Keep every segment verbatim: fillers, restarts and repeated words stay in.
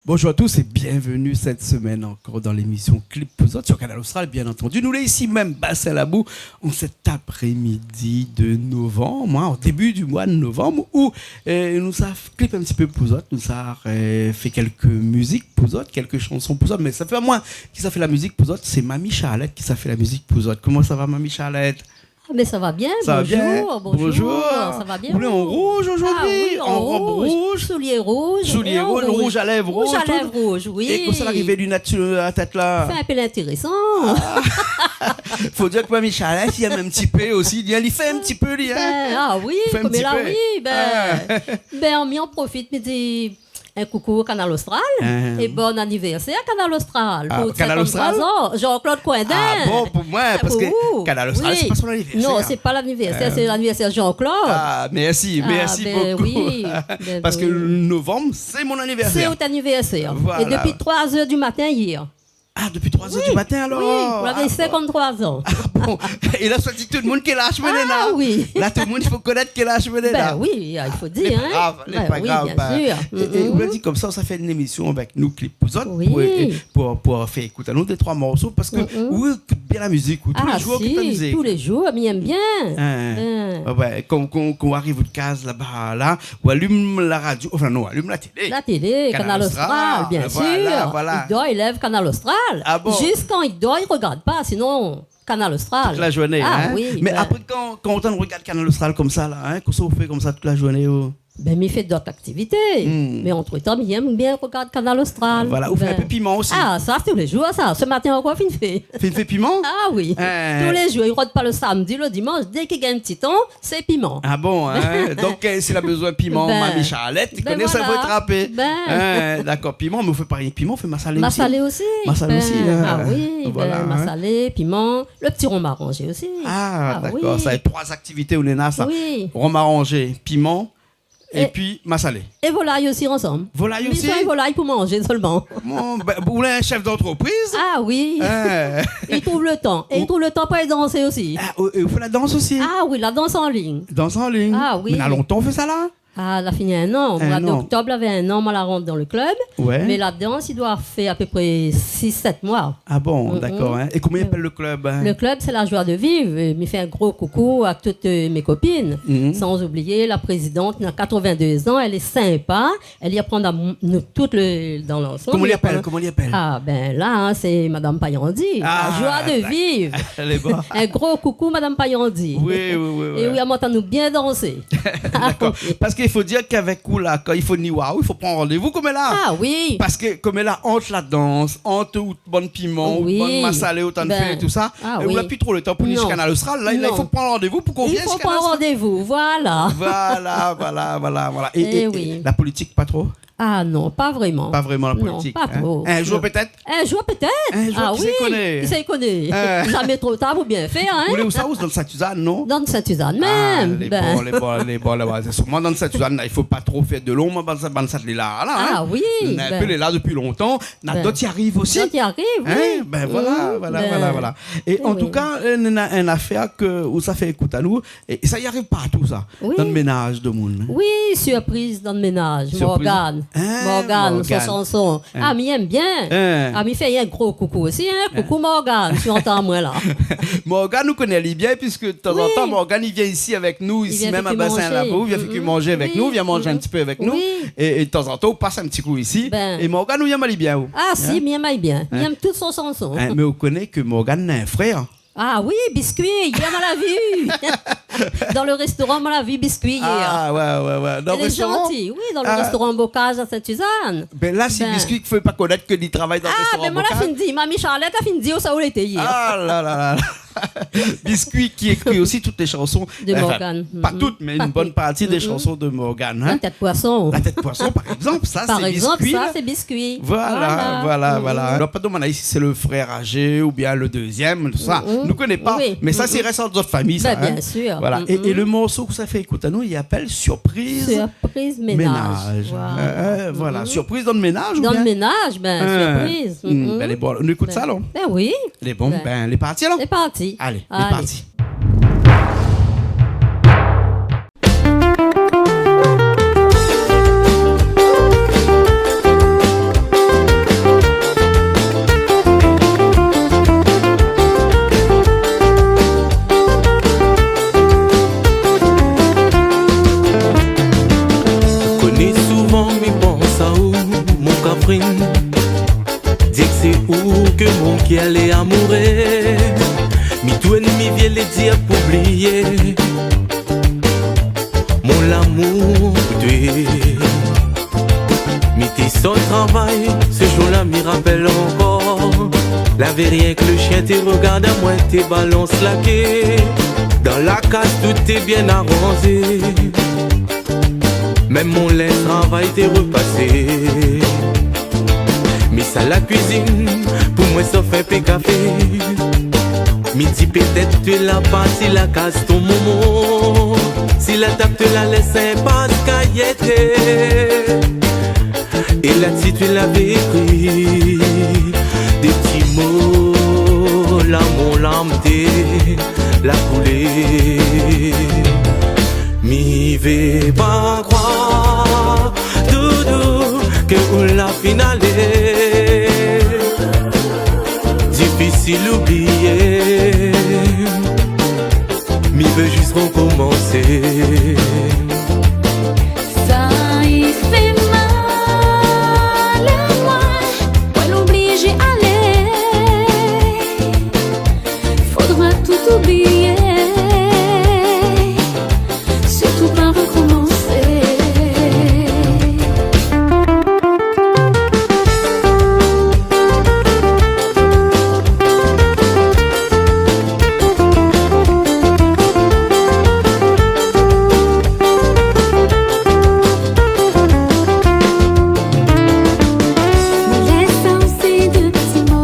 Bonjour à tous et bienvenue cette semaine encore dans l'émission Clip pou zot sur Kanal Austral, bien entendu. Nou lé isi mèm, Bassin Labou, an sèt aprémidi de novanm, hein, an débu du moi de novanm, ousa, euh, nou sa f-, clip in ti pé pou zot, nou sa, euh, fé kèlk mizik pou zot, kèlk shanson pou zot, mé sa pa moin ki sa fé la mizik pou zot, sé Mami Charlette ki sa fé la mizik pou zot. Koman sa va, Mami Charlette ? Ah, mé sa va bien, bonjour, bonjour, sa va bien, vous ? Sa va bien ? Vous êtes en rouge aujourd'hui, en robe rouge. Ah oui, en rouge, souliers rouges, souliers rouges, rouge à lèvres rouge, tout. Rouge à lèvres rouge, oui. É kosa la arivé, linèt su la tèt la ? Fé in pé lintérésan. Ah. Fo dir ke Mami Charlette, li èm in ti pé osi, li, li fé in ti pé, li, hein. Ben, ah oui, koméla, oui, ben, ben, mi an profit, mi di, in koukou Kanal Austral, é bon anivèrsèr Kanal Austral, pou sèt-kant-troi zan, Jean-Claude Coindin. Ah bon, pou moin, parske Kanal Austral, sé pa son anivèrsèr. Non, sé pa lanivèrsèr, sé lanivèrsèr Jean-Claude. Ah, mèrsi, mèrsi bokou. Ah ben oui, ben oui. Parske novanm, sé mon anivèrsèr. Sé out anivèrsèr. Voilà. É dopi troi zèr du matin yèr. Ah, dopi troi zèr du matin, alor ? Oui, ou lavé sèt-kant-troi zan. Ah bon ? É la, sa di tout le moun kèl az moin néna. Ah oui. La, tout le moun, i fo konèt kèl az moin néna. Ben oui, i fo dir, hein. Lé pa grav, lé pa grav, bien sir. É, é ou la di konmsa, sa fé in émision avèk nou, Clip pou zot, pou, é, pou, pou fé ékout anou dé-troi morso, parske ou ékout bien la mizik, ou, tou lé zour ou ékout la mizik. Ah si, tou lé zour, mi èm bien. Hein. Ouais, ouais, kan, kan, kan ou ariv out kaz laba, la, ou alim la radio, anfin non, ou alim la télé. La télé, Kanal Austral, bien sir. Voilà, voilà. I dor, i lèv, Kanal Austral. Ah bon ? Zis kan i dor, i rogard pa, sinon, Kanal Austral. Tout la zourné, hein ? Ah oui, ben. Mé apré, kan, kan ou antann rogard Kanal Austral konmsa, la, hein, kosa ou fé konmsa tout la zourné, ou ? Ben, mi fé dot aktivité. Hmm. Mé antretan, mi èm bien rogard Kanal Austral. Voilà, ou fé in pé piman osi. Ah, sa, tou lé zour, sa. Se matin ankor, fine fé. Fine fé piman ? Ah oui. Hein. Tou lé zour, i rod pa le samdi, le dimansh, dé ki gingn in ti tan, sé piman. Ah bon, hein ? Donk, euh, si la bezoin piman, ben, Mami Charlette, li koné sa, fo trapé. Ben. Hein, dakor, piman, mé ou fé pa rienk piman, ou fé masalé osi. Masalé osi. Masalé osi, hein. Ah oui, ben, voilà, hein. Masalé, piman, le ti rom aranzé osi. Ah, dakor, oui. Sa, troi aktivité ou néna, sa. Oui. Rom aranzé, piman, épi masalé. É volay osi ansanm. Volay osi ? Mé sa, volay pou manzé solman. Bon, ben, ou lé in shèf d'antrepriz. Ah oui. Hein. I trouv le tan. É i trouv le tan pou alé dansé osi. Ah, é, é ou fé la dans osi ? Ah oui, la dans an lign. Dans an lign. Ah oui. Mé na lontan ou fé sa, la ? Ah, la fini in an. In an. Moi d'oktob, lavé in an, moin la rant dan le klub. Ouais. Mé la dans, i doi fé apépré sis, sèt moi. Ah bon, dakor, hein. É koman i apèl le klub, hein ? Le klub, sé La Joie de Vivre. Euh, mi fé in gro koukou a tout, euh, mé kopine. Mhm. San oublié la prézidant, néna katrevin-dé zan, èl lé sinpa. Èl i aprann anou tout le, dan lansanm. Koman i apèl, koman i apèl ? Ah, ben la, hein, sé Madam Payandi. Ah, La Joie de Vivre. Lé bon. In gro koukou, Madam Payandi. Oui, oui, oui, oui. É oui, amont anou bien dansé. Dakor. Parske i fo dir k'avèk ou, la, kan i fo ni oir aou, i fo pran randévou, koméla. Ah oui. Parske koméla, ant la dans, ant out bann piman, out bann masalé, out bann fé é tousa, é ou na pi tro le tan pou ni shé Kanal Austral. La, i fo pran randévou pou k'ou vien shé Kanal Austral. I fo pran randévou, voilà. Voilà, voilà, voilà, voilà. É, é, é la politik, pa tro ? Ah non, pa vréman. Pa vréman la politik, hein ? Non, pa tro. In zour pétèt ? In zour pétèt. In zour, kisa i koné ? Ah oui, kisa i koné ? Hein. Zamé tro tar pou bien fé, hein ? Ou lé ousa, ou dan Sainte-Suzanne, non ? Dan Sainte-Suzanne mèm. Ah, lé bon, lé bon, lé bon, laba. Sé sirman dan Sainte-Suzanne, la, i fo pa tro fé de lonm, bann sa, bann sa lé la, la, hein ? Ah oui, ben. In pé lé la dopi lontan, na dot i ariv osi. Dot i ariv, oui. Hein ? Ben voilà, voilà, voilà, voilà. É an tou ka, euh, néna in afèr ke ou sa fé ékout anou, é, é sa i ariv partou, sa. Oui. Dan ménaz de moun, hein. Oui, sirpriz dan ménaz. Sirpriz. Morgane. Hein, Morgane, son shanson. Hein. Ah, mi èm bien. Hein. Ah, mi fé in gro koukou osi, hein. Hein. Koukou Morgane, si ou antann amoin la. Morgane, nou koné ali bien, piske tazantan, Morgane, li vien isi avèk nou, isi mèm a Bassin Labou, li vien fé ke manzé avèk nou, li vien manzé in ti pé avèk nou. Oui. É, é tazantan, ou pas in ti kou isi. Ben. É Morgane, ou èm ali bien, ou ? Ah si, mi èm ali bien. Hein ? Mi èm tout son shanson. Hein, mé ou koné ke Morgane na in frèr ? Ah oui, Biscuit, yèr moin la vi. Dan le réstoran, moin la vi Biscuit yèr. Ah, ouais, ouais, ouais. Dan le réstoran ? Lé zanti, oui, dan le réstoran Bocage à Sainte-Suzanne. Ben la, si Biscuit i fé pa konèt ke li travay dan le réstoran Bocage. Ah, ben moin la fine di, Mami Charlette la fine di ousa ou lété yèr. Ah la la la la. Biscuit ki ékri osi tout lé shanson. De Morgane. Anfin, pa tout, mé in bone parti dé shanson de Morgane, hein. La tèt poisson. La tèt poisson, par égzanp, sa, sé Biscuit. Par égzanp, sa, sé Biscuit. Voilà, voilà, voilà. Alor, pa domann isi sé le frèr azé oubien le dézièm, tousa. Nou koné pa. Oui. Mé sa, sé rès dan zot fami, sa, hein. Ben, bien sir. Voilà. É, é le morso ke sa fé ékout anou, i apèl Surprise Ménaz. Surprise Ménaz. Voilà. Euh, euh, voilà. Surprise dan ménaz oubien ? Dan ménaz, ben, surpriz. Ben, lé bon. Nou ékout sa, alor ? Ben oui. Lé bon, ben, lé parti, alor ? Lé parti. Alé, lé parti. Mi pans aou, mon Kafrine. Di ke sé ou ke mon kèr lé amouré. Mi tourn, mi vien lé dir pou blié mon lamour pou toi. Mi té sort travay, se zour-la mi rapèl ankor. Lavé rienk lo shien té rogard amoin, té balans la ké. Dan la kaz tout té bien aranzé. Mèm mon linz travay té repasé. Mi sal la kuizine, pou moin sof in pé kafé. Mi di pétèt té la pa si la kaz ton momon, si la tab té la lès in pas kayèt. É la ti té lavé ékri dé ti mo, la mon larm té la koulé. Mi vé pa kroir, doudou, ke ou la fine alé. Difisil oublié. Mi vé zis rokomansé. Sa i fé mal amoin, moin lé oblizé alé. Fodra tout oublié, sirtou pa rokomansé. Mi lès aou sé dé ti mo.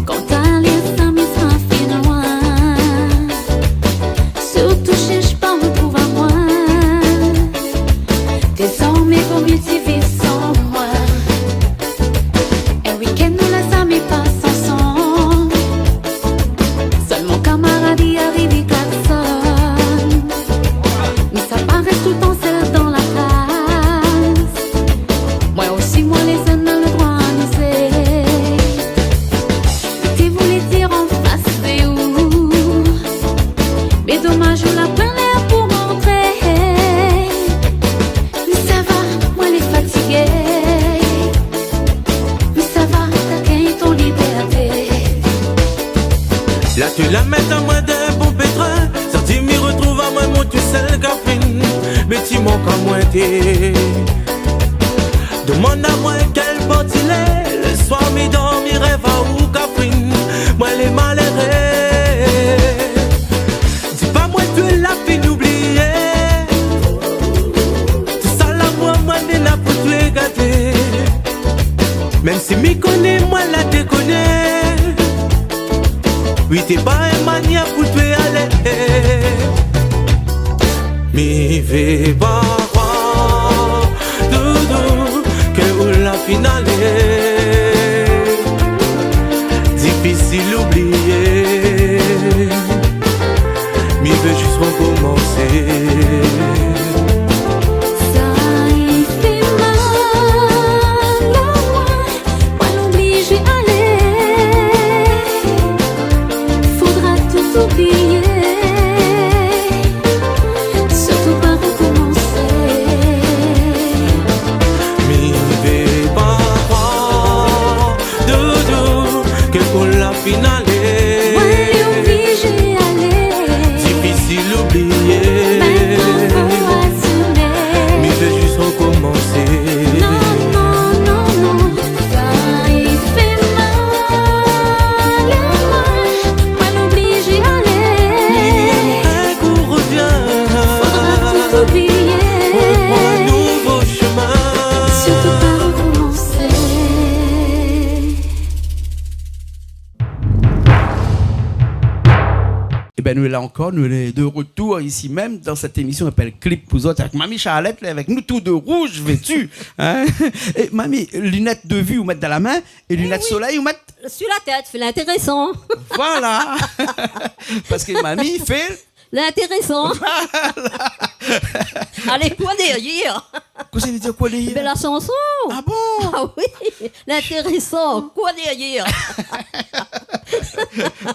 Kan ou la lir sa, mi sra fine loin. Sirtou shèrsh pa rotrouv amoin. Dézormé vo mié ti viv san moin. In week-end nou la zamé pas ansanm. Sèlman kamaradi arivé klaksonn. Mi sa pa rès toultan sèl dan la kaz. Moin osi, moin lé zenn, na le droi amizé. Mi té voulé dir anfas de ou, mé domaz, ou la pran lèr pou rantré. Mi sava, moin lé fatigé. Mi sava, ta gingn ton libèrté. La té la mèt amoin dan in bon pétrin. Sa di mi rotrouv amoin, mon tousèl Kafrine. Mé ti mank amoin té. Domann amoin kèl bor ti lé. Le soir mi dor, mi rèv aou Kafrine. Moin lé maléré. Di pa moin ke la fine oublié. Tout sa lamour moin néna pou toi gadé. Mèm si mi koné moin la dékoné. Oui, té pa in manièr pou toi alé. Mi vé pa kroir, doudou, ke ou la fine alé. Difisil oublié. Mi vé zis rokomansé. Sa i fé mal amoin, moin lé oblizé alé. Fodra tout oublié, sirtou pa rokomansé. Mi vé pa kroir, doudou, ke ou la fine alé. Moin lé oblizé alé. Difisil oublié. Mintnan fo azimé. Mi vé zis rokomansé. Non, non, non, non. Sa i fé mal amoin, moin lé oblizé alé. In kou rovien. Fodra tout oublié. Repran in nouvo shomin. Sirtou pa rokomansé. Ében, nou lé la ankor, nou lé de retour isi mèm dan sèt émisyon i apèl Clip pou zot avèk Mami Charlette, lé avèk nou tou de rouj vétu, hein. É Mami, linèt de vi ou mèt dan la min, é linèt solèy ou mèt sur la tèt, fé lintérésan. Voilà. Parske Mami i fé lintérésan. Voilà. Alé, koi dèrièr ? Kosa i vé dir koi dèrièr ? Ében, la shanson. Ah bon ? Ah oui. Lintérésan, koi dèrièr ?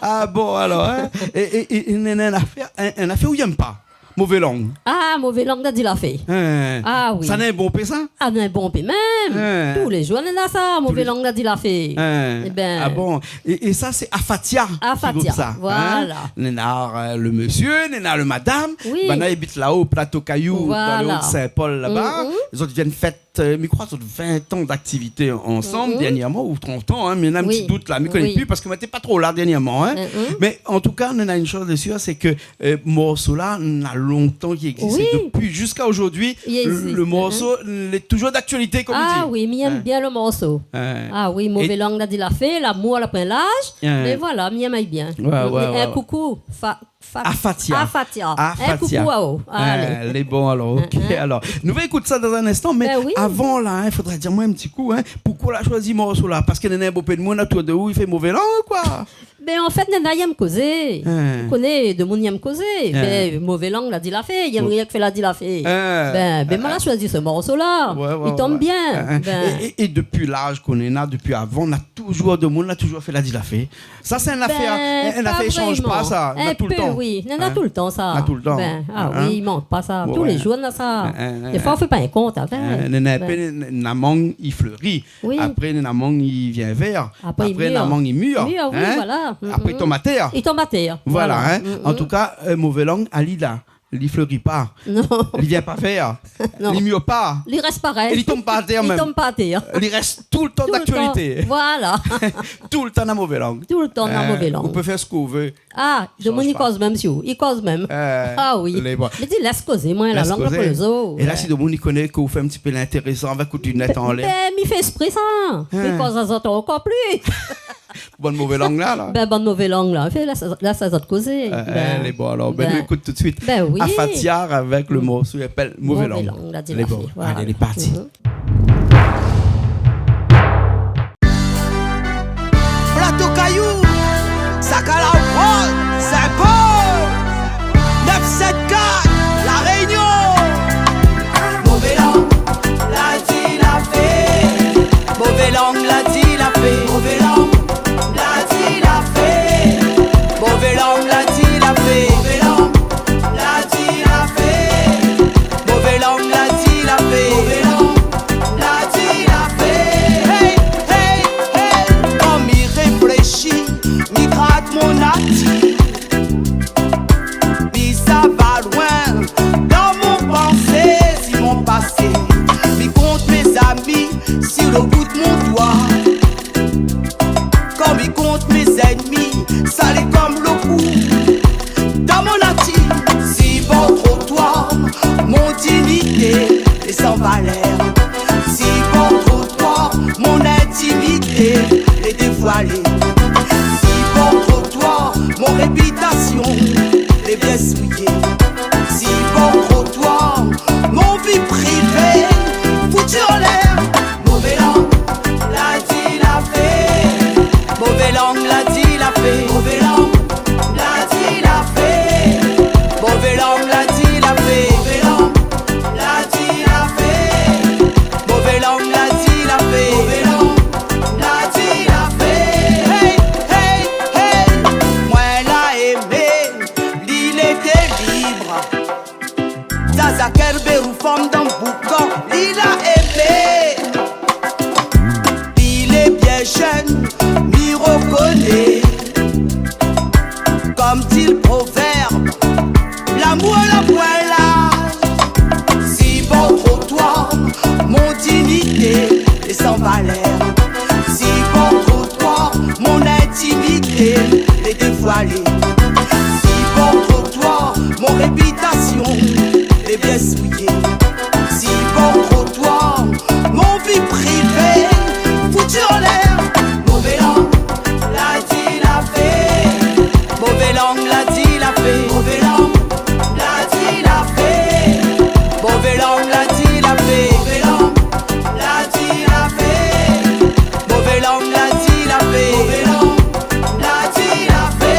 Ah bon, alor, hein ? É, é, é, é néna in afèr, in, in afèr ou i èm pa ? Mové lang. Ah, mové lang la di la fé. Hein. Ah oui. Sa néna bonpé sa ? Ah, néna bonpé mèm. Hein. Tou lé zour néna sa, mové lang la di la fé. Hein. Ébin. Ah bon ? É, é sa sé Afatia, Afatia, ki group sa, hein ? Voilà. Néna, euh, le mésyé, néna le madam. Oui. Banna i abit laò, Plato Kayou, dan le Haut de Saint-Paul laba. Voilà. Mhm. Zot i vien fèt, euh, mi kroi zot vin tan d'aktivité ansanm, mhm, dèrnièrman, ou trant an, hein, mé néna in ti dout la, mi koné pi, parske moin té pa tro la dèrnièrman, hein. Mhm. Mé an tou ka, néna in shoz de sir, sé ke, euh, morso la, na lontan ki égzis. Oui. É dopi ziska zordi, le, le morso lé touzour d'aktialité, konm i di. Ah oui, mi yèm bien le morso. Hein. Ah oui, mové lang la di la fé, lamour la poin laz. Hein. Mé voilà, mi yèm bien. Ouais, ouais, ouais. In koukou, fa- Fat-, Afatia. Afatia. Afatia. In koukou aou. Alé. Euh, lé bon, alor, ok. Hein, hein. Alor, nou va ékout sa dan in instan, mé avan la, hein, fodré dir amoin in ti kou, hein, poukoi ou la shoizi morso la ? Parske néna bonpé d'moun otour de ou i fé mové lang, koi. Bin, an fèt, néna i yèm kozé. Hein. Ou koné, demoun i yèm kozé. Hein. Bin, mové lang la di la fé, i yèm rienk fé la di la fé. Hein. Bin, bin, moin la shoizi se morso la. Ouais, ouais, ouais. I tonm bien. Hein, hein. Bin. É, é, é dopi laz k'nou néna, dopi avan, na touzour demoun la touzour fé la di la fé. Sa, sé in afèr, in afèr i shanj pa, sa. Bin, pa vréman. Na toultan. In pé, oui. Néna toultan sa. Hein ? Na toultan. Bin, ah oui, i mank pa sa. Tou lé zour néna sa. Défoi, ou fé pa in kont avèk. Néna in pé, néna mang i fléri. Oui. Apré, néna mang i vien vèr. Apré, néna mang i mir. Mir, oui, voilà. Hein ? Apré, i tonm atèr. I tonm atèr. Voilà, hein. An tou ka, euh, mové lang, ali la. Li fléri pa. Non. Li vien pa vèr. Non. Li mir pa. Li rès parèy. É li tonm pa atèr mèm. Li tonm pa atèr. Li rès toultan d'aktialité. Toultan. Voilà. Toultan na mové lang. Toultan na mové lang. Hein, ou pé fé sak ou vé. Ah, demoun i koz mèm si ou. I koz mèm. Ah oui. Lé bon. Mé di, lès kozé, moin, la lang la pou lé zot. Lès kozé. É la, si demoun i koné ke ou fé in ti pé lintérésan avèk out linèt anlèr. Bin, mi fé ésprè sa. Hein. Mi koz azot ankor plis. Bann mové lang la, la. Bin, bann mové lang la. Fé, lès, lès azot kozé. Euh, euh, lé bon, alor. Bin, nou ékout tout suit. Bin oui. Afatia avèk le morso i apèl Mové lang. Mové lang la di la fé. Lé bon. Voilà. Alé, lé parti. Mhm. Plato Kayou, Sakala Prod, Saint-Paul, neuf sept quatre, La Réunion. Mové lang la di la fé. Mové lang la di la fé. Mové lang la di la fé. Mové lang la di la fé. Mové lang la di la fé. Mové lang la di la fé. Mové lang la di la fé. Hey, hey, hey. Kan mi réfléshi, mi grat mon nati. Mi sava loin dan mon pansé, si mon pasé. Mi kont mé zami si lo bout mon doi. Kan mi kont mé zènmi, salé konm lo kou. Dan mon nati, si bor trotoir, mon dinité lé san valèr. Si bor trotoir, mon intimité lé dévoilé. Si bor trotoir, mon répitasion lé bien souillé. Si bor trotoir, mon vi privé fouti anlèr. Mové lang la di la fé. Mové lang la di la fé. Mové lang la di la fé. Mové lang la di la fé. Mové lang la di la fé. Mové lang la di la fé. Mové lang la di la fé. Hey, hey, hey. Moin la émé, li lété lib. Zaza Kerber ou fanm dan boukan, li la émé. Li lé bien zèn, mi rokoné. Konm di lo provèrb, lamour la poin laz. Si bor trotoir, mon dinité lé san valèr. Si bor trotoir, mon intimité lé dévoilé. Si bor trotoir, mon répitasion lé bien souillé. Si bor trotoir, mon vi privé fouti anlèr. Mové lang la di la fé. Mové lang la di la fé. Mové lang la di la fé. Mové lang la di la fé. Mové lang la di la fé. Mové lang la di la fé. Mové lang la di la fé.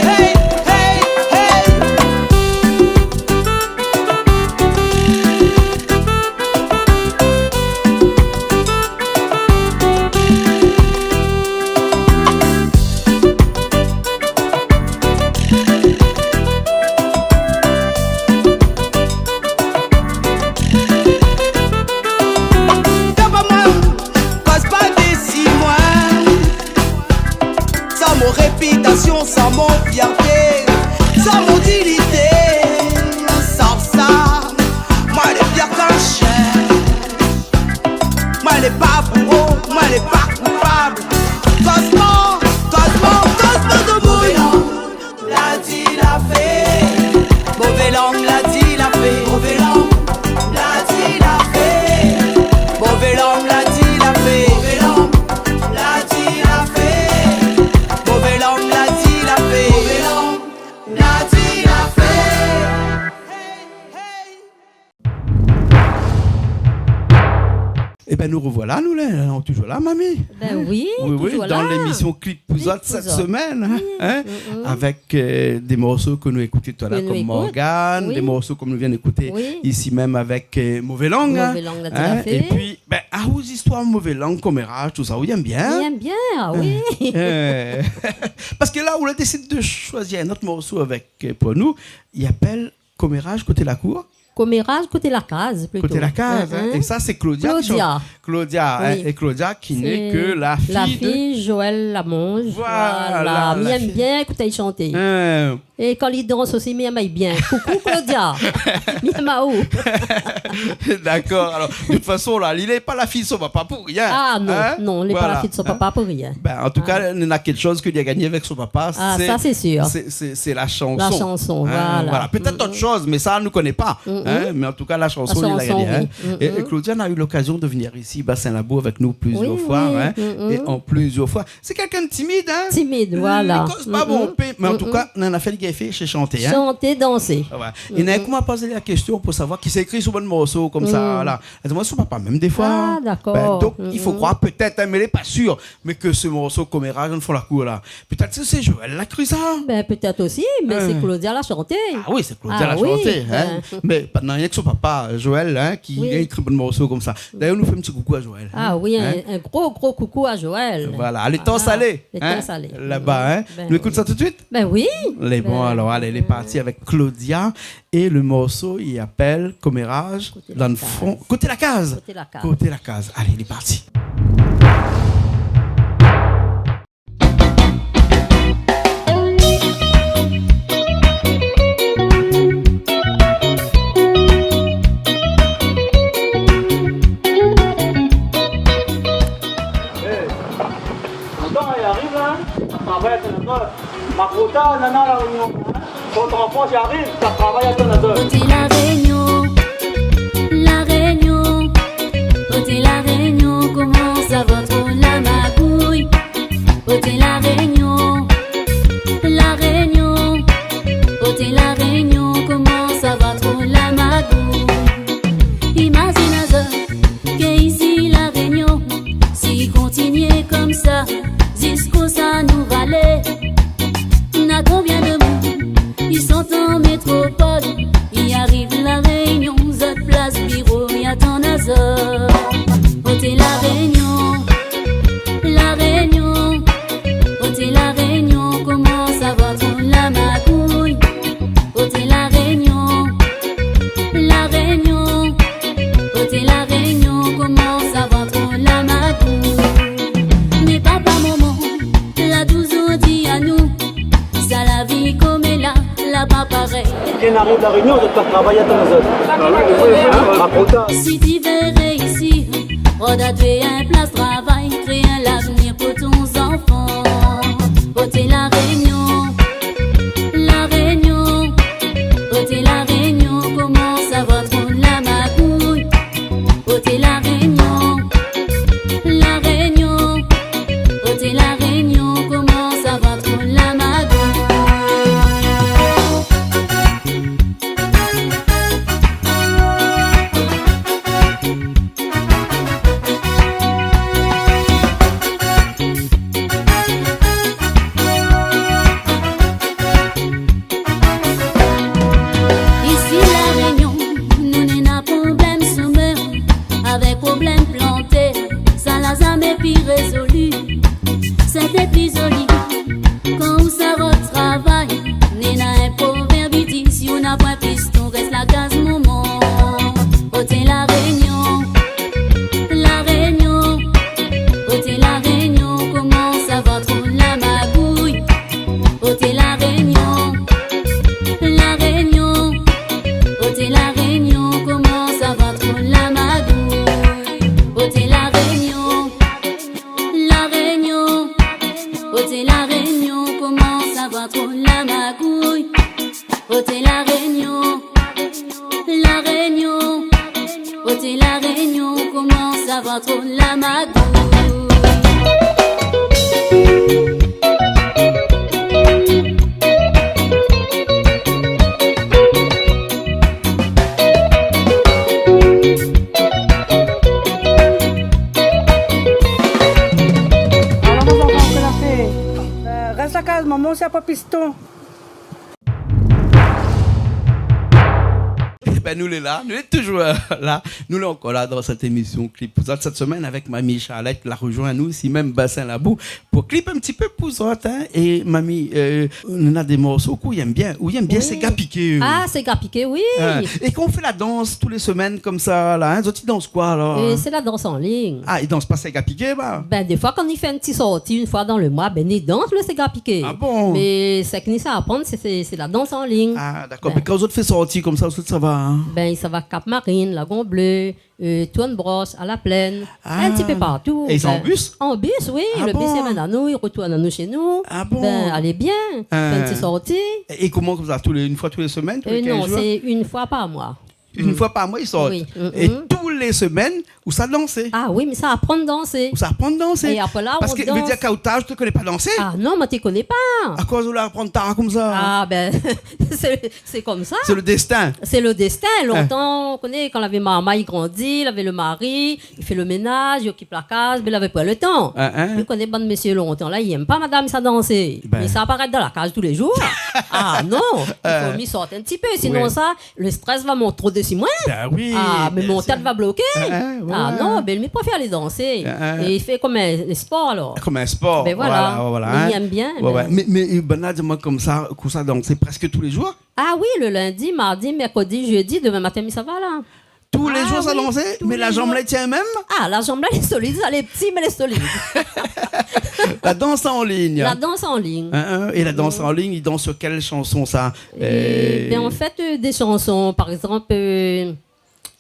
Hey, hey, hey. Ében, nou rovoila, nou, la, nou lé toujour la, Mami. Bin oui, toujour la. Oui, oui, dan lémisyon Clip pou zot sèt semèn, in, avèk, eu, dé morso ke nou la ékout talèr, konm Morgane, dé morso konm nou vien ékout isi mèm avèk, eu, Mové Lang, in. Mové Lang, tout à fait. É pi, bin, a, ou zistoir Mové Lang, koméraz, tousa, ou yèm bien, in ? Mi yèm bien, a oui. Eu, parske la, ou la désid de shoizi in ot morso avèk, eu, pou nou, i apèl Koméraz koté la kour ? Koméraz koté la kaz, plito. Koté la kaz, in. É sa, sé Claudia ki shant. Claudia, in, é Claudia ki n'est que la fille de Joël Lamonge. Voilà, la fille. Mi yèm bien ékout ali shanté. É kan li dans osi, mi yèm bien. Koukou Claudia. Mi yèm aou. Dakor. Alor, de tout fason, la, li lé pa la fiy son papa pou rien. A non, non, li lé pa la fiy son papa pou rien. Bin, an tou ka, néna kékshoz ke li la gagné avèk son papa, sé, sé, sé la shanson. A, sa sé sir. La shanson, voilà. Pétèt ot shoz, mé sa, nou koné pa, in, mé an tou ka, la shanson, li la gagné, in. La shanson, oui. É, é Claudia, nou la u lokazion de vnir isi, Bassin Labou, avèk nou plizièr foi, in. Oui, oui. É an plizièr foi. Sé kèlkin de timid, in. Timid, voilà. Li koz pa bonpé, mé an tou ka, néna in nafèr li gingn fé, sé shanté, in. Shanté, dansé. Voilà. É néna in kou ma poz ali la késtyon pou savoir ki sa la ékri so bann morso konmsa, la. Èl i di amoin, son papa mèm défoi. A, dakor. Bin, donk, i fo kroir pétèt, in, mé lé pa sir, mé ke so morso Koméraz, dan fon la kour la, pétèt sé, sé Joël la ékri sa. Bin, pétèt osi, mé sé Claudia la shanté. A oui, sé Claudia la shanté, in. Mé pa, non, rienk son papa, Joël, in, ki la ékri bann morso konmsa. Dayèr, nou fé in ti koukou a Joël, in. A oui, in, in gro, gro koukou a Joël. Voilà, Létan Salé, Létan Salé, laba, in. Nou ékout sa tout suit ? Bin oui. Lé bon, alor, alé, lé parti avèk Claudia é le morso i apèl Koméraz, dan fon, koté la kaz. Koté la kaz. Koté la kaz. Alé, lé parti. Atann, i ariv la, in. Sa travay avèk nout Makota, nana La Rényon, in. Kan out anfan i ariv, sa travay atann azot. Koté La Rényon, La Rényon, koté La Rényon, koman sa va tro la magouy ? Koté La Rényon, La Rényon, koté La Rényon, koman sa va tro la magouy ? Imazine azot ke isi La Rényon, si i kontinié konmsa, ziskosa nou va alé ? Na konbien de moun i sort an métropol, i ariv La Rényon, zot plas biro i atann azot. Koté La Rényon, La Rényon, koté La Rényon, koman sa va tro la magouy ? Koté La Rényon, La Rényon, koté La Rényon, koman sa va tro la magouy ? Mé papa, momon la touzour di anou, sa la vi koméla, la pa parèy. Kan i ariv La Rényon, zot i pé travay atann azot. Makota. Si ti vé réisi, rod anou in plas travay, kréé in lavenir pou ton zanfan. Koté La Rényon, La Rényon, koté La Rényon, koman sa va tro la magouy ? Koté La Rényon, La Rényon, koté La Rényon, koman sa va tro la magouy ? Isi La Rényon, nou néna problèm shomèr, avèk problèm plantèr, sa la zamé pi rézoli. Sété pi zoli kan ou sa rod travay. Néna in provèrb i di, si ou na poin piston, rès la kaz, momon. Koté La Rényon, La Rényon, koté La Rényon, koman sa va tro la magouy ? Koté La Rényon, La Rényon, koté La Rényon, koman sa va tro la magouy ? Koté La Rényon, La Rényon, koté La Rényon, koman sa va tro la magouy ? Koté La Rényon, La Rényon, koté La Rényon, koman sa va tro la magouy ? Tap apiston. Ében, nou lé la, nou lé toujour, euh, la. Nou lé ankor la dan sèt émisyon Clip pou zot sèt semèn avèk Mami Charlette la rozoinn anou isi mèm Bassin Labou pou clip in ti pé pou zot, in. É Mami, euh, nou na dé morso k'ou yèm bien, ou yèm bien, oui, séga piké, euh. Ah, séga piké, oui. In. É kan ou fé la dans tou lé semèn konmsa la, in, zot i dans koi alor, in ? Euh, sé la dans an lign. Ah, i dans pa séga piké, ba ? Bin, défoi, kan i fé in ti sorti in foi dan le moi, bin, i dans le séga piké. Ah bon ? Mé sak ni sa aprann, sé, sé, sé la dans an lign. Ah, dakor. Bin. Mé kan zot i fé sorti konmsa, zot i sava, in ? Bin, i sava Cap Marine, Lagon Bleu, euh, Tournebrosse, à La Plaine, in ti pé partou. Ah. É i sa an bis ? Bin, an bis, oui. Ah bon ? Le bis i amenn anou, i retourn anou shé nou. Ah bon ? Bin, alé bien. In. Fé in ti sorti. É, é koman konmsa, tou lé, in foi tou lé semèn, tou lé kinz jour ? Euh, non, sé in foi par moi. In foi par moi, i sort. Oui. É tou lé semèn, ou sa dansé. Ah oui, mé sa aprann dansé. Ou sa aprann dansé. É apré la, ou dans. Parske, vé dir, kan ou té, ou té koné pa dansé ? Ah non, moin té koné pa. Akoz ou la aprann tar konmsa ? Ah bin, sé, sé konmsa. Sé le destin. Sé le destin. In. Lontan, ou koné, kan lavé marmay i grandi, lavé le mari, i fé le ménaz, i okip la kaz, bin lavé pa le tan. In, in. Ou koné bann mésyé lontan la, i yèm pa madam sa dansé. Bin. Mé sa parèt dan la kaz tou lé jour. Ah non, i fo mi sort in ti pé, sinon sa, le strès va mont tro dési moin. Bin oui, bien sir. Ah, mé mon tèt va bloké. In, in, ouais. Ah non, bin mi préfèr alé dansé. In, in. É i fé konm in, in spor alor. Konm in spor. Bin voilà. Voilà, voilà, in. Mi yèm bien, bin. Ouais, ouais. Mé, mé, euh, banna di amoin konmsa, k'ou sa dans prèsk tou lé jour ? Ah oui, le lindi, mardi, mèrkrodi, jédi, domin matin mi sava la. Tou lé jour sa dansé ? Ah oui, tou lé jour. Mé la zanm la i tien mèm ? Ah, la zanm la lé solid, sa lé pti, mé lé solid. La dans an lign. La dans an lign. In, in, é la dans an lign, i dans su kèl shanson sa ? É, euh, bin, an fèt, euh, dé shanson, par égzanp, euh,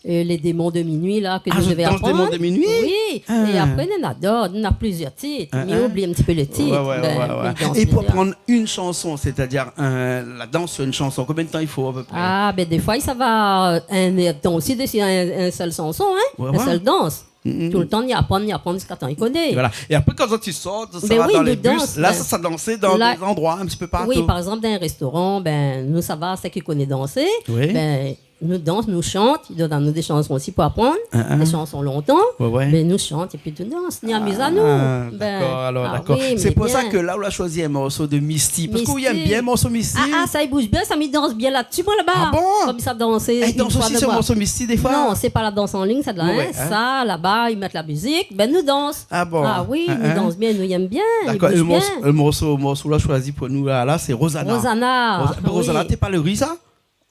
euh, Les Démons de Minuit, la, ke nou devé aprann. Ah, zot i dans Les Démons de Minuit ? Oui. In. É apré, néna dot, néna plizièr tit. In, in. Mé mi oubli in ti pé le tit. Ouais, ouais, ouais, ouais. Bin, mi dans bien. É pou aprann in shanson, sétadir, euh, la dans su in shanson, konbien d'tan i fo a pé pré ? Ah, bin, défoi, i sava, euh, in èr d'tan osi dési in, in sèl shanson, in, in sèl dans. Ouais, ouais. Mm, mm. Toultan, ni aprann, ni aprann ziska tan i koné. Voilà. É apré, kan zot i sort, sa va dan le bis, la, sa, sa dans dan dé landroi in ti pé partou. Bin oui, nou dans. La, oui, par égzanp, dan in réstoran, bin, nou sava, sak i koné dansé, oui, bin, nou dans, nou shant, i donn anou dé shanson osi pou aprann, in, in, dé shanson lontan, ouais, ouais, bin nou shant épi nou dans, ni amiz anou. Ah, dakor, alor, dakor. Bin, ah oui, mé bien. Sé pou sa ke la, ou la shoizi in morso de Misty, parske ou yèm bien morso Misty. Misty. Ah, ah, sa i bouz bien, sa mi dans bien la dsi, moin, laba. Ah bon ? Konm sa dansé. Eh, i dans osi su morso Misty, défoi ? Non, sé pa la dans an lign, sa, la, in. Ouais, ouais, in. Sa, laba, i mèt la mizik, bin nou dans. Ah bon ? Ah oui, nou dans bien, nou yèm bien, i bouz bien. In, in. Dakor, é le morso, le morso, morso la shoizi pou nou la, la, sé Rosanna. Rosanna, oui. Rosa-, Rosanna, té pa le ri, sa ?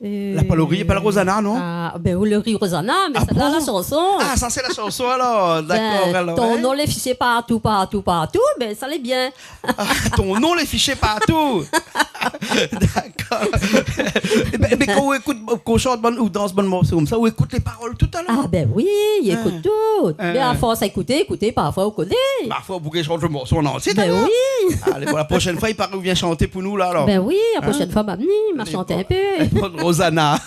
Euh, la pa le ri, pa le Rosanna, non ? Ah, bin, ou le ri Rosanna, mé sa, la, la shanson. Ah bon ? Ah, sa sé la shanson alor. Dakor, alor, in. Bin, ton non lé fiché partou, partou, partou, bin sa lé bien. Ah, ton non lé fiché partou. Dakor. É bin, mé kan ou ékout, kan ou shant bann, ou dans bann morso konmsa, ou ékout lé parol tout alor ? Ah bin oui, i ékout tout. In. Mé a fors ékouté, ékouté, parfoi ou koné. Parfoi ou pouré shant le morso an antié, alor. Bin oui. Alé, pou la proshèn foi, i paré ou vien shanté pou nou la, alor. Bin oui, la proshèn foi, ma vni, ma shant in pé. Alé, bon. Rosanna.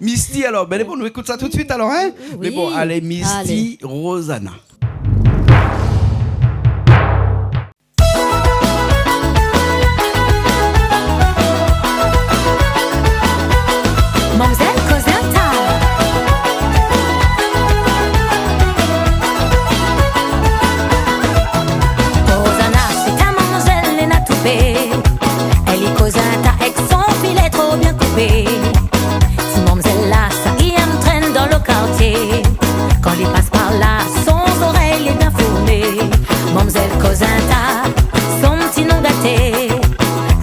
Misty, alor. Bin, bon, nou ékout sa tout suit, alor, in ? Oui. Mé bon, alé, Misty, alé. Rosanna. Manmzèl koz in ta. Rosanna, sé in manmzèl néna toupé. Èl i koz in ta èk son filé tro bien koupé. Ti manmzèl la, sa i yèm trèn dan le kartié. Kan li pas par la, son zorèy lé bien formé. Manmzèl koz in ta, son ti non gaté.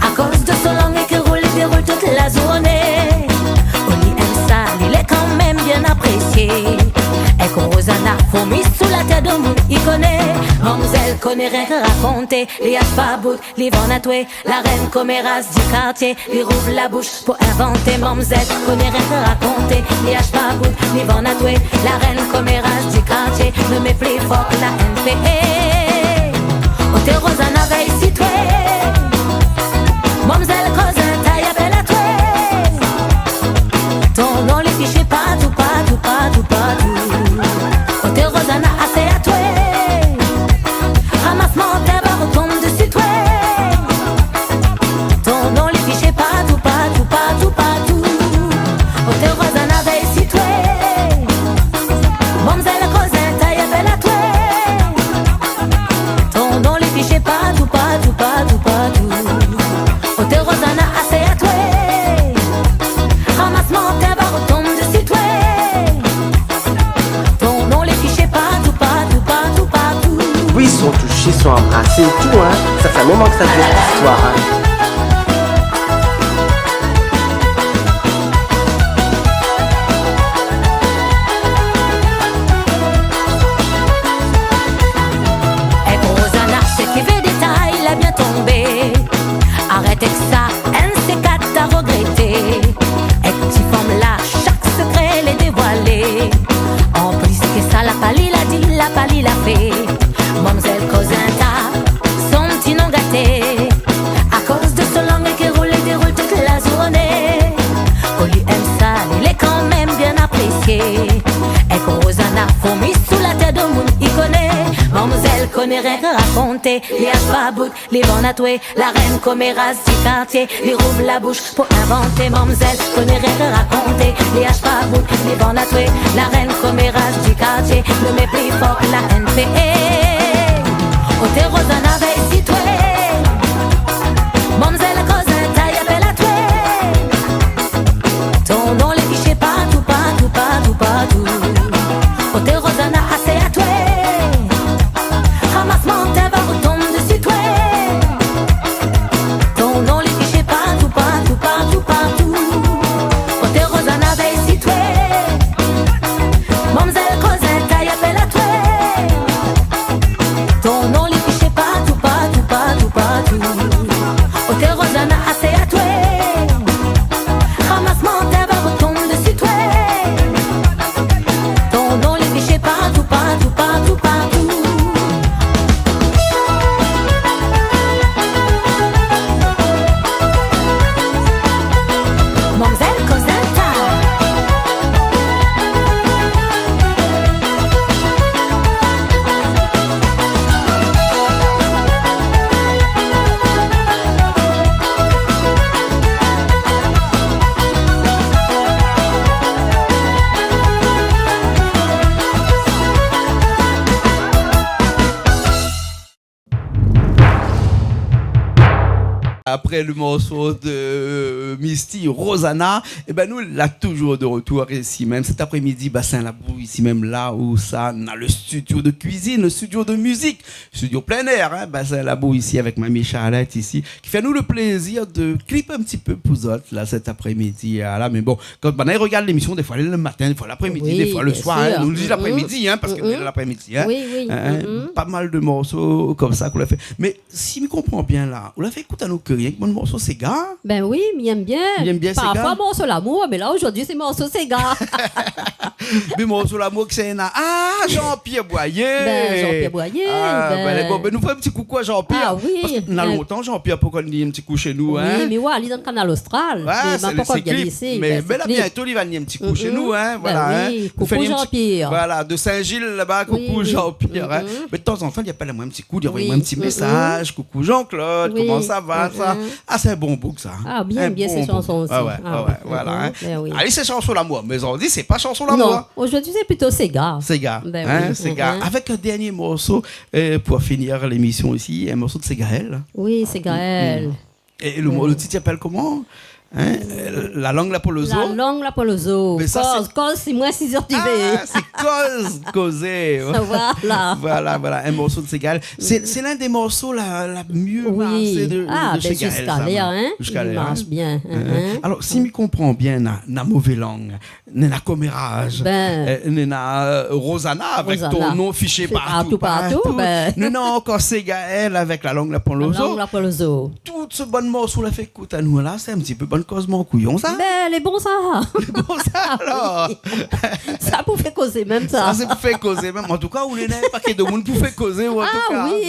Akoz de son lang i roul, i roul tout la zourné. Oli èm sa, li lé kanmèm bien aprésié. Èk Rosanna, fourmi sou la tèt domoun i koné. Manmzèl koné rienk rakonté, li ash pa bout, li vann atoué. La rèn koméraz di kartié, li rouv la boush pou invanté. Manmzèl koné rienk rakonté, li ash pa bout, li vann atoué. La rèn koméraz di kartié, mé mé pli for la N P A. Oté Rosanna, vèy si toué. Manmzèl koz in ta, i apèl atoué. Ton non lé fiché partou, partou, partou, partou. Oté Rosanna, asé atoué. Ramas mantèr, va rotonm dsi toué. Ton non lé fiché partou, partou, partou, partou. Oté Rosanna, vèy si toué. Manmzèl koz in ta, i apèl atoué. Ton non lé fiché partou, partou, Zot i anbras, sé tou, in. Sa fé in moman ke sa i dir zistoir, in. Èk Rozana, sak i vé détay, la bien tonbé. Arèt èk sa, inn sé kat ta rogrété. Èk ti fanm la, shak sékré lé dévoilé. Anplis ke sa, la pa li la di, la pa li la fé. Mamzèl koz in ta, son ti non gaté. Akoz de son lang ki roul é déroul tout la zourné. K'ou li èm sa, li lé kanmèm bien aprésié. Èk Rozana, fourmi sou la tèr domoun i koné. Mamzèl koné rienk rakonté, li ash pa bout, li vann atoué. La rèn koméraz di kartié, li rouv la boush pou invanté. Mamzèl koné rienk rakonté, li ash pa bout, li vann atoué. La rèn koméraz di kartié, lo mépri for la N P A. Oté Rozana, vèy si toué. Mamzèl koz in ta, i apèl atoué. Ton non lé fiché partou, partou, partou, partou. Oté Rozana, asé atoué. Ramas mantèr va rotonm dsi toué. Ton non lé fiché partou, partou, partou, partou. Oté Rozana, vèy si toué. Mamzèl koz in ta, i apèl atoué. Ton non lé fiché partou, partou, partou, partou. Oté Rozana, asé atoué. Ramas mantèr va rotonm dsi toué. Ton non lé fiché partou, partou, partou, partou. Mamzèl koz in ta. Apré lo morso de, euh, Misty, Rozana, ébin, nou lé touzour de retour isi mèm, sèt aprémidi, Bassin Labou, isi mèm, la ousa na lo studio de kuizine, lo studio de mizik, studio plein air, in, Bassin Labou, isi, avèk Mami Charlotte, isi, ki fé anou lo plézir de klip in ti pé pou zot, la, sèt aprémidi, a, la, mé bon, kan banna i rogard lémision, défoi lé lo matin, défoi laprémidi, défoi lo soir, in, nou di laprémidi, in, parske nou lé laprémidi, in. Oui, oui. In, in, pa mal de morso konmsa k'ou la fé. Mé si mi konpran bien la, ou la fé ékout anou ke rienk bann morso séga. Bin oui, mi èm bien. Mi èm bien séga. Parfoi morso lamour, mé la, zordi, sé morso séga. Mé morso lamour, kisa néna ? A, Jean-Pierre Boyer. Bin, Jean-Pierre Boyer, a, bin, bin, bon, bin, nou fé in ti koukou a Jean-Pierre. A oui. Parske na lontan Jean-Pierre la pankor ni in ti kou shé nou, in. Oui, mé oué, li lé dan Kanal Austral. Oué, mé sé, mé pa ankor, sé klip. Mé, mé la, bientô li va ni in ti kou shé nou, in, voilà, in. Bin oui, koukou Jean-Pierre. Voilà, de Saint-Gilles laba, koukou Jean-Pierre, in. Mé tazantan li apèl amoin in ti kou, li anvoy amoin in ti mésaz, koukou Jean-Claude, koman sa va, sa ? A, sé in bon boug sa. A, bien, bien, sé shanson osi. A oué, oué, voilà, in. Bin oui. Alé, sé shanson lamour, mé zordi sé pa shanson lamour. Non, zordi sé plito séga. Séga, in, séga. Avèk in dernié morso, euh, pou finir lémision isi, in morso de Ségaël. Oui, Ségaël. É lo mo-, lo tit i apèl koman ? In ? Euh, La lang la poin lo zo ? La lang la poin lo zo. Mé sa, koz, sé koz, si moin si zot i vé. A, sé koz, kozé. Voilà. Voilà, voilà, in morso de Ségaël. Sé, sé l'un dé morso la, la mié marsé de, de Ségaël, sa, ziska lèr, in. Ziska lèr, in. Li mars bien, in. Alor, si mi konpran bien, na, na Mové Lang, néna Koméraz, bin, euh, néna, euh, Rozana avèk Ton non fiché partou, partou, bin. Néna ankor Ségaël avèk La lang la poin lo zo. La lang la poin lo zo. Tout se bann morso la fé ékout anou la, sé in ti pé bann kozman kouyon sa. Bin, lé bon sa. Lé bon sa, alor. Sa pou fé kozé mèm sa. Sa sé pou fé kozé mèm. An tou ka, ou néna in paké de moun pou fé kozé, ou an tou ka, in. A oui.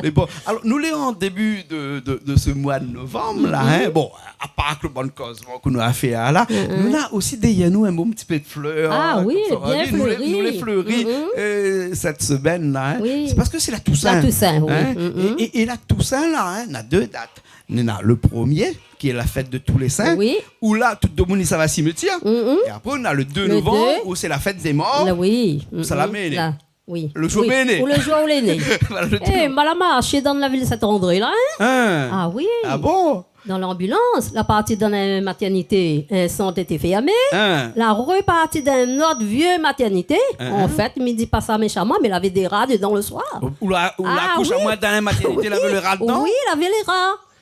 Mé bon, alor, nou lé an débu de, de, de se moi de novanm la, in. Bon, apar ke bann kozman ke nou la fé la, nou na osi dèrièr nou in bon ti pé de flèr, konmsa. A oui, bien fléri. Nou lé fléri, euh, sèt semèn la, in. Oui. Sé parske sé la Toussaint. La Toussaint, oui. É, é, é la Toussaint la, in, na dé dat. Néna lo promié, ki lé la fèt de tou lé sin, ousa tout domoun i sava simitièr. É apré, na lo dé novanm, ousa sé la fèt dé mor. La, oui. Sa la mèn. La. Oui. Le jour ou lé né. Ou le jour ou lé né. Voilà, le jour. Eh, ma la marshé dan la vil Saint-André, la, hein ? Hein ? Ah oui. Ah bon ? Dan lanbilans, la parti dan in maternité, in sant té fèrmé. Hein ? La reparti dan in ot vié maternité. Hein, hein. An fèt, mi di pa sa méshaman, mé lavé dé ra dedan le soir. Ou la, ou la koush amoin dan in maternité, lavé le ra dedan ? Ah oui. Oui, lavé le ra.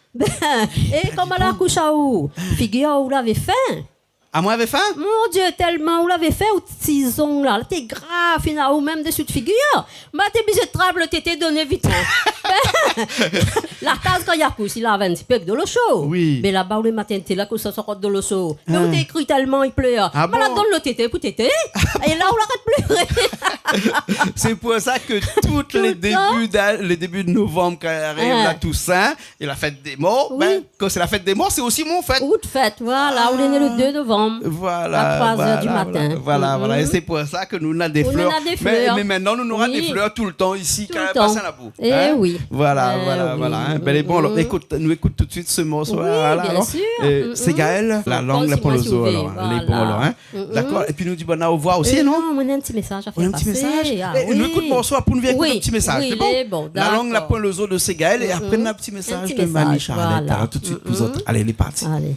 Ben, é koman la koush aou ? Figir aou lavé fin. Amoin lavé fin ? Mon Dieu, tèlman ou lavé fin, out ti zong la, la té gra, fine aou mèm desi out figir. Ma té bizé trap le tété, doné vit. La kaz, kan i akoush, i lav in ti pé èk dolo sho. Oui. Mé laba ou lé maternité la, koush sa sort dolo sho. Mé ou té kri tèlman i plèr. Ah bon ? Ma la donn le tété pou tété. É la ou la arèt pléré. C'est pour ça que tous les débuts d'a-, les débuts de novembre, quand arrive la Toussaint et la fête des morts, ben, quand c'est la fête des morts, c'est aussi mon fête. Out fèt, voilà, ou lé né le deux novembre, à trois heures du matin. Voilà, voilà. Et c'est pour ça que nou néna dé flèr. Nou néna dé flèr. Mé, mé mintnan, nou nora dé flèr tout le tan isi, kan i pas in labou. Eh oui. Voilà, voilà, voilà. Ben, lé bon, alor, ékout, nou ékout tout de suite ce morceau-là, alor. Oui, bien sûr. Ségaël, La lang na poin lo zo, alor. Lé bon, alor, hein. D'accord. Épi nou di banna orevoir osi, non ? Non, moin néna in ti mésaz a fé pasé. Ou néna in ti mésaz ? Ah oui. Nou ékout morso, apré nou vien ékout in ti mésaz. Oui, lé bon, d'accord. La lang na poin lo zo de Ségaël, é apré nou néna in ti mésaz de Mamie Charlette. In ti mésaz, voilà. Alor, tout de suite pou zot. Allez, lé parti. Allez.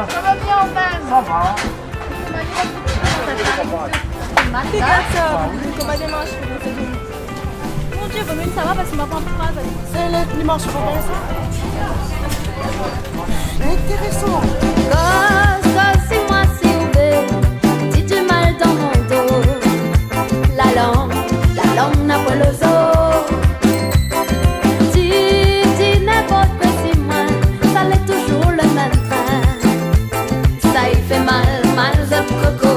Ça va bien, Ben ? Ça va. Regarde ça. Comment démarche. Mon Dieu, vaut mieux que ça va parce que ma femme croise. C'est le dimanche, faut bien ça. Intéressant. Koz, koz si moin si ou vé, di du mal dan mon do. La lang, la lang na poin lo zo. Di, di ninport kosa si moin, sa lé toujour le mèm trin. Sa i fé mal, mal zot koko.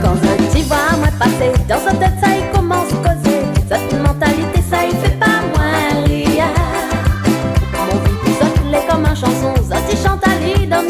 Kan zot i voi amoin pasé, dan zot tèt sa i komans kozé. Zot mantalité sa i fé pa moin rien. Mon vi pou zot lé kom in shanson, zot i shant ali dan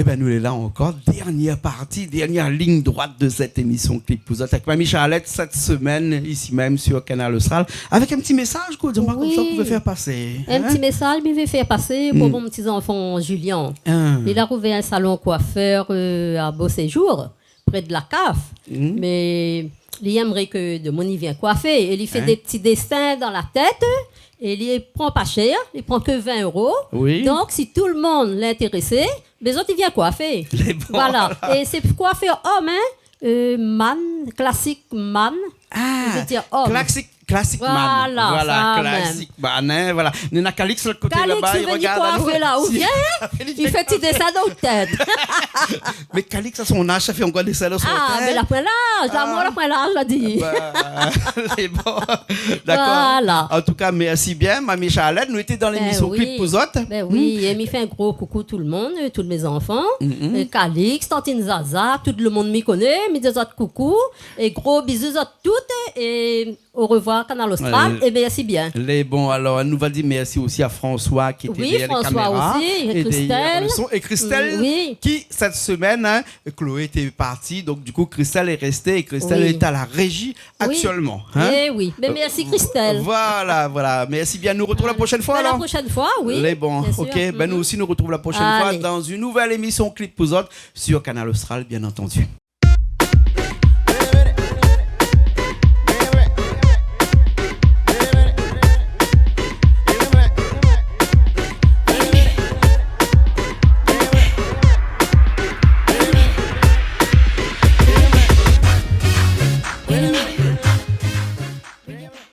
Ében, nou lé la ankor. Dernièr parti, dernièr lign droit de sèt émisyon Clip pou zot avèk Mami Charlette sèt semèn, isi mèm sur Kanal Austral. Avèk in ti mésaz, koi, di amoin konmsa, ou vé fé pasé. In ti mésaz mi vé fé pasé pou mon ti zanfan Julian. Li la trouv in salon koifèr, euh, à Beau Séjour, pré de la kaf. Mé li èmré ke demoun i vien koifé. É li fé dé ti désin dan la tèt. É li pran pa shèr, li pran ke vin éro. Donk, si tout le moun lé intérésé, ben zot i vien koifé. Voilà. É sé koifèr om, hein, euh, man, classic man. Ah, classic, classic man. Voilà, sa mèm. Classic man, hein, voilà. Néna Calix lot koté laba, li rogard anou. Calix i vien koifé la, ou bien i fé ti désin dan out tèt. Mé Calix, a son az, sa fé ankor désin dan son tèt. Ah, mé la poin laz, la mor la poin laz, la di. Lé bon. Dakor. Voilà. An tou ka, mèrsi bien, Mami Charlette. Nou lété dan lémisyon Clip pou zot. Ben oui, é mi fé in gro koukou tout le moun, euh, tout mé zanfan, euh, Calix, tantine Zaza, tout le moun mi koné, mi di azot koukou, é gro bizou zot tout, é au revoir Kanal Austral, é mèrsi bien. Lé bon, alor, nou va di mèrsi osi a François ki lété dèrièr lé kaméra osi, é dèrièr le son. É Christelle, ki, sèt semèn, hein, Chloé lété parti, donk du kou, Christelle lé résté, é Christelle lé a la réji aktièlman, hein. Eh oui, mé mèrsi Christelle. Voilà, voilà. Mèrsi bien. Nou artrouv la proshèn foi, alor. La proshèn foi, oui. Lé bon. Bien sir. Ok, ben nou osi nou artrouv la proshèn foi dan in nouvèl émisyon Clip pou zot sur Kanal Austral, bien antandi.